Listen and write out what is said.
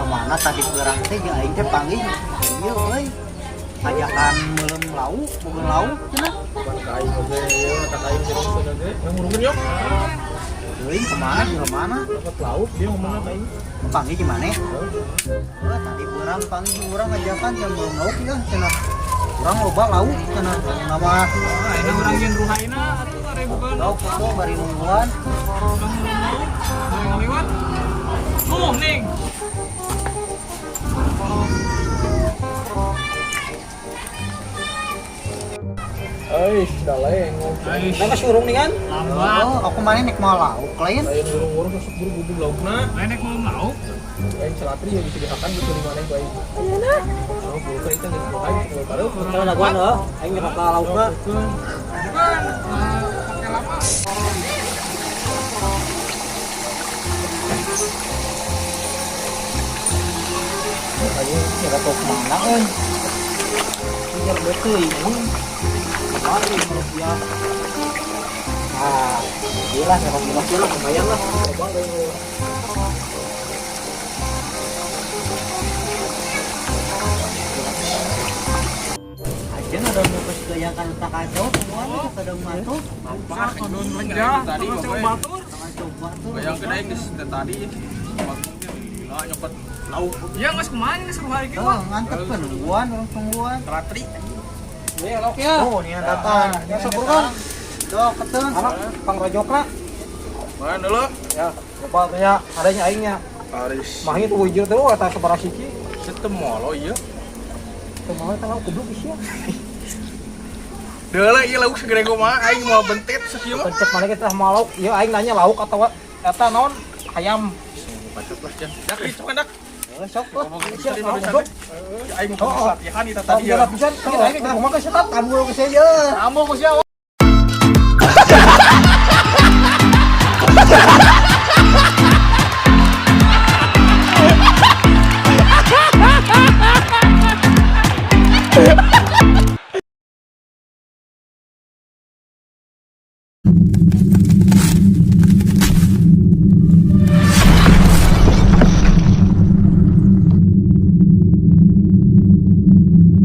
Kemana tadi beurang teh jeung aing teh panggih. Ieu euy. Ajakan meuleum lauk, boga lauk cenah. Ban ka aing oge ieu tak aing jeung oge. Yang ngurungkeun yok. Euy, kemana di mana? Dapat lauk dia ngomongna ka aing. Panggih di mana? Oh, tadi beurang panggih urang ajakan jeung meuleum lauk ya cenah. Urang loba lauk cenah nama Ayeuna urang jeung ruhaina atuh ngarebukeun. Lauk foto bari nungguan. Urang meuleum lauk, bari ngaliwat. Nuh, ning. Euy, daleng. Aish, Nah, surung nih kan? lambat. Oh, aku mana nek mau lauk lain. Lain ngurung-ngurung sok buru buru laukna. Lain nek meuleum lauk. Aing selatri ya bisa dihakan betul di mana ku aing. Oh, buru ka itu geus aing kudu baru. Kalau laguan heuh, aing nyekap ka laukna. Bukan, pakai lama. Ayo, kira kau kemana euy? Biar betul ini. Kemarin rupiah. Nah, gila nyekap gila lah lumayan lah. Coba aing. Aja ada mau gaya kan tak kacau semua nih kadang masuk. Apa kodon lejah, Tadi, terus pokoknya. batur. Kacau batur. Bayang kena aing geus tadi. Gila nyokot lauk Ya geus kumaha geus ruhai kieu Oh, mah. ngantep kan nungguan orang tungguan. selatri. Nih lauk ya. Oh, ini yang datang. Ya, sok buruan. Dok, keteng. Anak pangrojokna. Mana dulu? Ya, coba tuh ya, adanya aingnya. Aris. Mahi tuh hijau tuh eta sabaraha siki. Setemolo ieu. Teu mau eta lauk goblok isia. Deula ieu lauk segede kumaha aing mau bentit sakieu mah. Pencet mana kita mau lauk, ieu aing nanya lauk atau eta naon? Ayam. Bacot lah jan. Dak ieu coba dak. Oh, sok tuh. Ngomong Sia, tadi lauk barusan. goblok. Aing mau latihan itu Tadi tadi ya. pisan, aing kumaha geus eta? Kamu ke saya. Kamu ku sia.